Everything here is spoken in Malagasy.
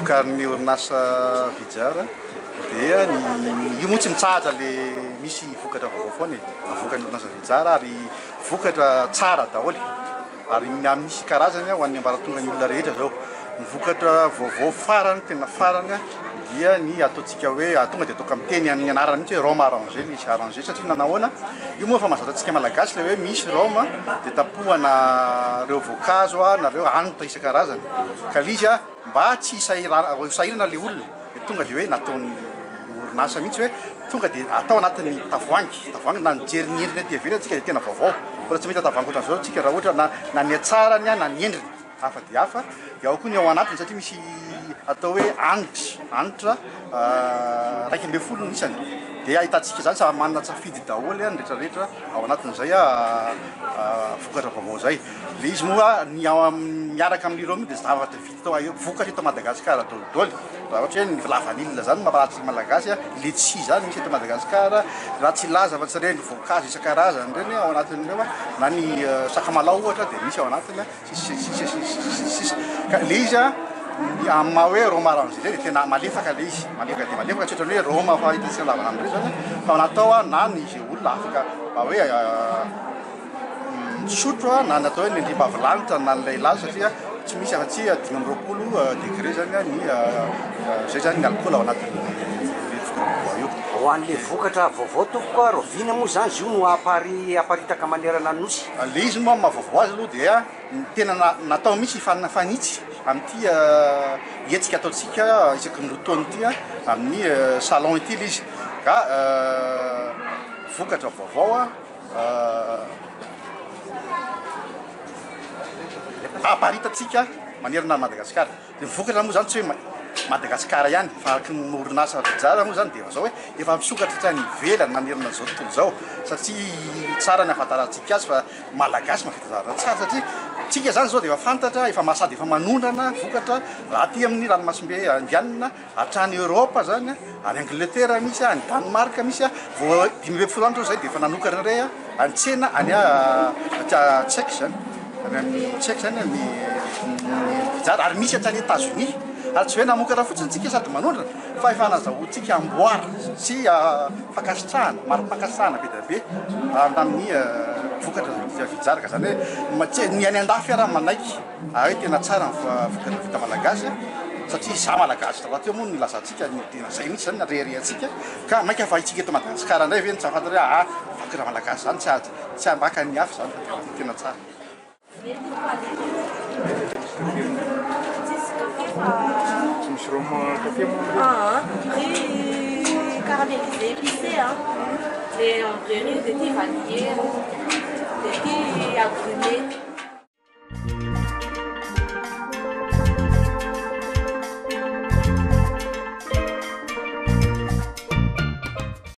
vokarin'ny orinasa Vijar dia ny io moa tsy mitsahatra le misy vokatra vaovao foana e, avoakan'ny orinasa Vijar ary vokatra tsara daholo ary misy karazany ho an'ny ambaratongan'ny olona rehetra zao. Ny vokatra vaovao farany tena farany dia ny ataontsika hoe tonga dia ataoko amin'ny teny amin'ny anarany mihitsy hoe rhum arrangé le izy arrangé satria nanahoana io moa efa mahazatra antsika malagasy le hoe misy rhum dia tapohana ireo voankazo na ireo hanitra isan-karazany ka le izy mba tsy ho sahirana le olona dia tonga dia hoe nataon'ny orinasa mihitsy hoe tonga dia atao anatin'ny tavoahangy, tavoahangy na mijery ny endriny aty ivelany tsika dia tena vaovao, mbola tsy mahita tavoahangy ohatran'izao tsika raha ohatra na na ny hatsarany na ny endriny hafa dia hafa, dia ao koa ny ao anatiny satria misy atao hoe hanitra, hanitra 11 ny isany dia ahitantsika izany samy manana tsafidy daholo ny rehetra rehetra ao anatin'izay vokatra vaovao izay, le izy moa ny ao amin'ny miaraka amin'ireo moa dia zavatra vita tao vokatra eto Madagasikara daholo raha ohatra hoe ny lavanila zany mampalaza ny Malagasy, letchi zany misy eto Madagasikara, raha tsy hilaza afa-tsy ireny voankazo isan-karazany ireny ao anatin'ireo na ny sakamalao ohatra dia misy ao anatiny sy sy sy sy sy sisa ka le izy a ny amin'ny maha hoe rhum arrangé zay dia tena malefaka le izy, malefaka dia malefaka tsy ohatran'ny hoe rhum fa hitantsika andavanandro ireny zany fa natao na ny izay olona afaka mba hoe Misotro na ny atao hoe ny andriambavilanitra na ny lehilahy satria tsy misy afa-tsy 25 degré zany ny zay zany ny alcool ao anatin'ny rivotra io. Ho an'le vokatra vaovao tompoko a, rahoviana moa zany izy io no hapari haparitaka manerana ny nosy? Le izy moa amin'ny maha vaovao azy aloha dia ny tena natao mihitsy hifanitsy amin'ity hetsika ataontsika isaky ny 2 taona ity amin'ny salon ity le izy ka vokatra vaovao Aparitantsika manerana an'i Madagasikara. Ny vokatra moa zany tsy hoe Madagasikara ihany fa araka ny orinasa Vijara moa zany dia efa zao hoe efa misokatra hatrany ivelany manerana an'izao tontolo izao satria tsara ny ahafantarantsika azy fa Malagasy mahavita zavatra tsara satria tsika zany zao dia efa fantatra efa sady efa manondrana vokatra raha aty amin'ny ranomasimbe Indianina Hatrany Europe zany, any Angleterre misy, any Danemark misy, vao 15 andro zay dia efa nanokatra indray any tsena any Tchèque zany, any amin'ny Tchèque zany ny Vijara, ary misy hatrany Etats-Unis, ary tsy hoe namokatra fotsiny tsika sady manondrana fa efa nazahoantsika amboara sy fankasitrahana, mari-pankasitrahana be dia be tamin'ny vokatra Vijara, ka zany hoe ny any an-dafy ara manaiky. Ary tena tsara ny vokatra vita malagasy satria izaho malagasy rahateo moa no nilazantsika ny tena zay mihitsy zany reharehantsika ka mainka fa isika eto Madagasikara indray ve no tsy hahafantatra hoe aa vokatra malagasy zany tsy tsy ambaka ny hafa zany fa tena tsara. Tsy misy rhum café moa amin'ireny? Aa, riz caramélisé épicé a, dia ambré riz dia ity vanillé, dia ity agrumé.